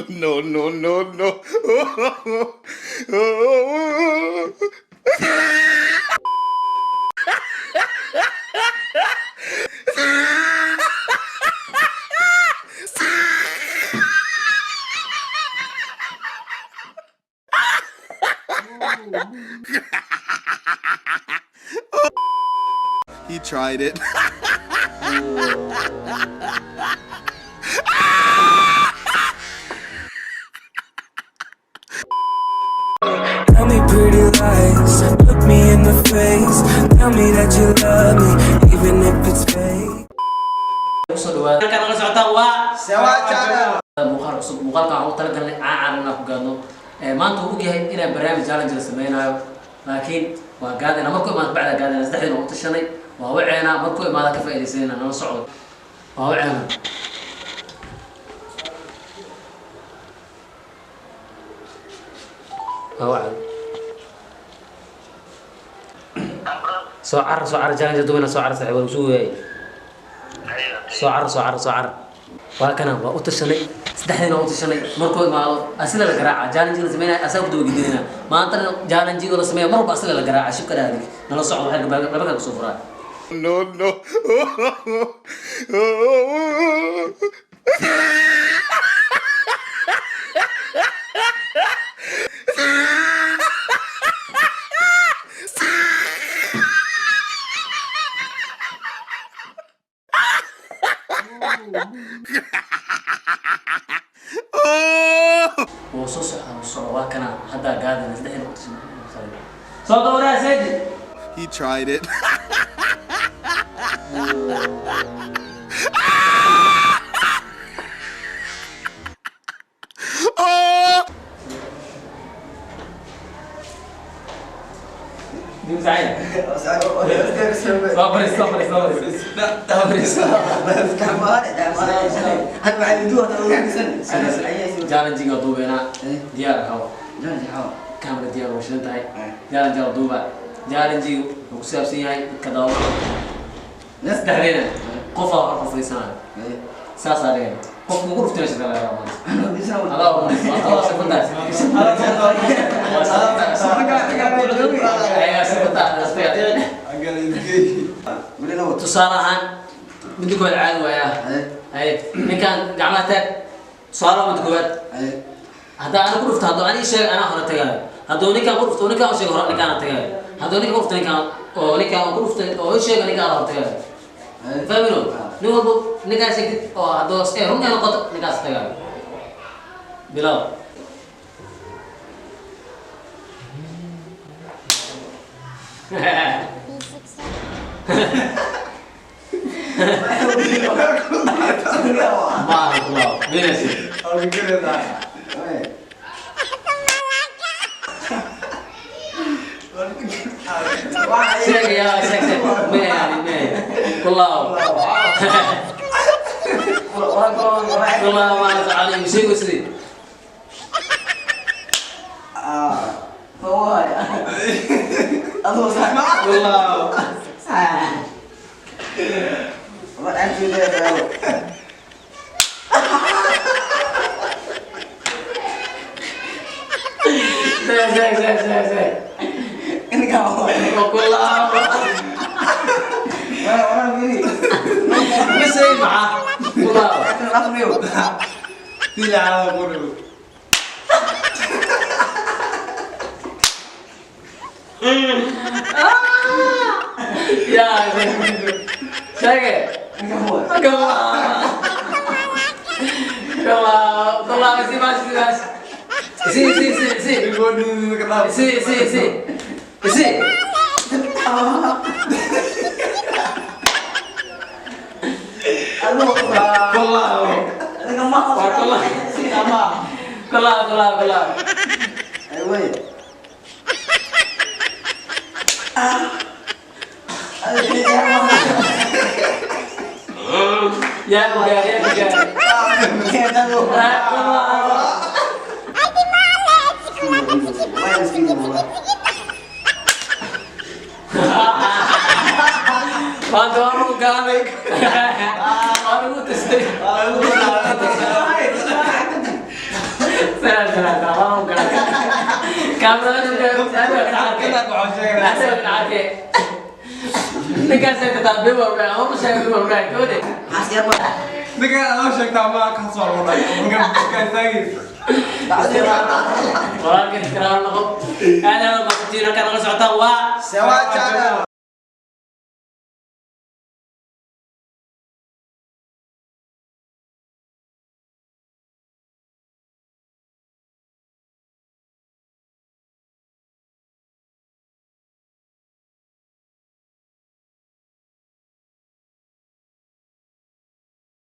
No, no, no, no. He tried it. Tell me pretty lies, look me in the face. Tell me that you love me, even if it's fake. Kusoo dhawaada halkaan nala socotaan waa Sewa Channel. Muuqaal cusub. Muuqaalkan waxaan ugu talagalnay caacan inaan ku gaadno. Maanta wuu ogyahay inaan barnaamij challenge la sameynayo, laakiin waa gaadayna markuu imaado bacda gaadayna. Saddexdiina u tashanay, waa waceena markuu imaada ka faa'iidaysanayna. Nala socdo, waa waceena. Waa waceen. Soo carar, soo carar, challenge duwayna. Soo carar, saaxiib, waa lagu waayay. Soo carar, soo carar, soo carar. Waa kana, waa u tashanay, saddexdiina waa u tashanay. Markuu imaado asila la garaaca, challenge la sameynaya, asaga ku daba gedinayna. Maantana challenge la sameeya, mar walba asila la garaaca. Shibka dhaadig, nala socdo, waxay laba kaa kusoo furaa. No, no. Wuu soo socdaa, wuu socda. Waa kana, haddaa gaadayna. Saddexdiina u tashanay. Soo gawraa seedi. He tried it. Oh! Dim saciid, soo fariis, soo fariis, soo fariis, soo fariis. Challenge-ga duubeynaa, diyaar ahaw. Camera diyaar, waa shidan tahay. Challenge waa duuba. Challenge-gu wuxuu ku saabsan yahay dadka daawo. Saddexdeena qofaa hor qof fadhiisanayo, saasaa dhigan. Qofka ugu dhuftay meesha laga maanta adaa ugu dhuftay. Adaa sifantaas, ayaa sifantaa. Tusaale ahaan, midda koowaad caadi waayaa. Haye, ninkaan gacmaha taag. Tusaale, midda koowaad haddaa ana ku dhufto, hadduu ani sheega, anaa hore tagaayo. Hadduu ninkaan ku dhufto, ninkaan u sheego, hore ninkaana tagaayo. Hadduu ninkaan ku dhufto, ninkaan oo ninkaan ku dhuftay oo i sheego, ninkaan hore tagaayo. Fahmino? Nin walbo ninkaan sheegtid oo hadduu ee run ay noqoto, ninkaas tagaayo. Bilaw. Maaha bilaw binasi. Sheeg yaa, sheeg, sheeg. Maya, yani maya. Kulaaw, kulaaw, maa soconi sheego sidii. Kulaaw. Sheeg, sheeg, sheeg, sheeg, sheeg. Kulaaw. Ma sheegi maxaa kulaaw. Yaa sheege. Kulaaw, kulaaw, kulaaw. Si mas, si mas, si si si si si si si si. Kulaaw, waa kulaaw, kulaaw, kulaaw, kulaaw. Yaa ku gaar, yaa ku gaar. Ah, kulaaw. Maanta waa lagu gaaday, waa lagu tastay. Salaam salaam salaam, waa lagu gaaday kaamirada. Ninkaasay tataa bima ama ma sheega bima gabadhe. Ninkan adoo sheegtaa ma ka soo rodhay marka istaagaysa. Walaalkan iskaraal noqo. Aad aad mahadsantiin. Halkaan nala socotaan waa Sewa Channel.